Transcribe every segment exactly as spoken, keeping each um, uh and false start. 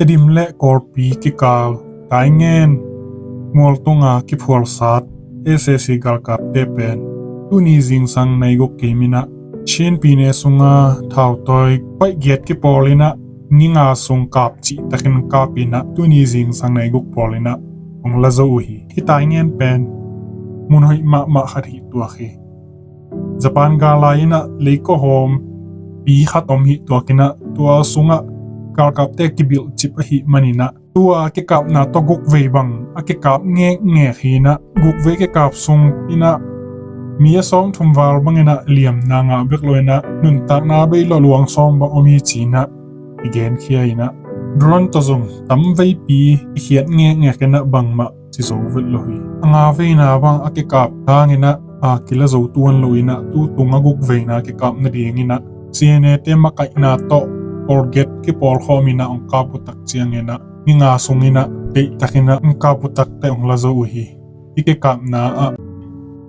Tedim le Kawlpi kikal Taingen mualtunga kiphualsat S A C galkapte pen tuni zingsang nai guk kim inah Chin pyine sunga thautawi paih giat kipawl inah ni nga sung kap cihtakin kap inah tuni zingsang nai guk pawl inah hong la zo uh hi. Hih Taingen pen mun hoih mahmah khat hi tuak hi. Japan gal lai inah leikawhawm pi khat om hi tuak inah tua sungah galkapte kibilh cip ahih man inah tua kikapna tawh guk vei bang a kikap ngekngek hi inah guk vei kikap sung inah mi a sawm thum val bang inah liamna ngah bek lo inah nuntakna bei lo luang sawm bang om hi ci inah i genkhia inah drone tawh zong tam veipi i khiat ngekngek inah bangmah ci zo vet lo hi. A nga veina bang a kikap tang inah a kila zo tuan lo inah tu tung a guk veina kikap nading inah C N A te makaihna tawh Colgate kipawlkhawm inah hong kap uh tak ciang inah ni nga sung inah deihtak inah hong kap uh tak teh hong la zo uh hi. Hih kikapna ah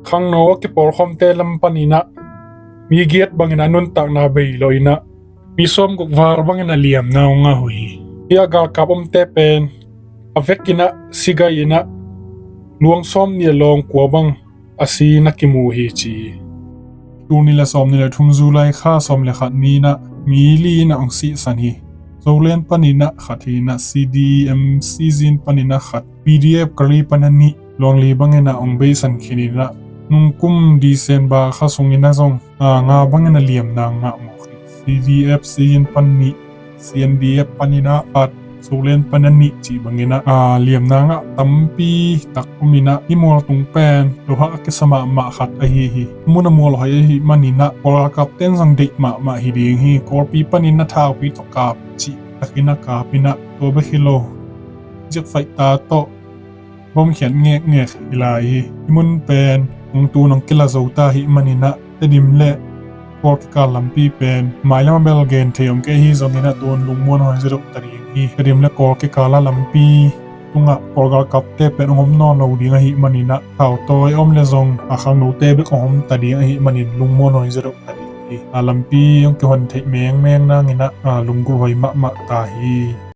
khangno a kipawlkhawmte lam pan inah mi giat bang inah nuntakna bei lo inah mi sawm guk val bang inah liamna hong ngah uh hi. Hih a galkap omte pen a vek inah sigai inah luang sawm nih a lawng kua bang a si na kimu hi ci hi. Tul nih le sawm nih le thum July kha sawm le khat ni inah mi li inah hong sihsan hi. Zoland pan inah khat hi inah C D M C Zin pan inah khat P D F Kali pan a nih luang li bang inah hong beisan khin inah nungkum December kha sung inah zong a nga bang inah liamna ngah mawk hi. C D F Zin pan nih C N D F pan inah khat Zoland pan a nih cih bang inah a liamna ngah tampi tak om inah hih mualtung pen luhah a kisa mahmah khat ahi hi. Mun a mual hoih ahih man inah Kawl galkapte in zong deih mahmah hi ding hi. Kawlpi pan inah thaupi tawh kap cihtak inah kap inah tua bek hi lo zikfaihta tawh bawm khiat ngekngek hi lai hi. Hih mun pen hong tun hong kila zo ta ahih man inah Tedim le Kawl kikal lampi pen mailam a bel gen thei om kei hi zong inah tun lungmuan hong hi zaw deuh ta ding hi. Tedim le Kawl kikal a lampi tungah Kawl galkapte pen hong om nawn lo ding ahih man inah thautawi a om le zong a khangnote bek hong om ta ding ahih man in lungmuan hong hi zaw deuh ta ding hi. A lampi hong kihon theih mengmeng nang inah a lunggulh hoih mahmah ta hi.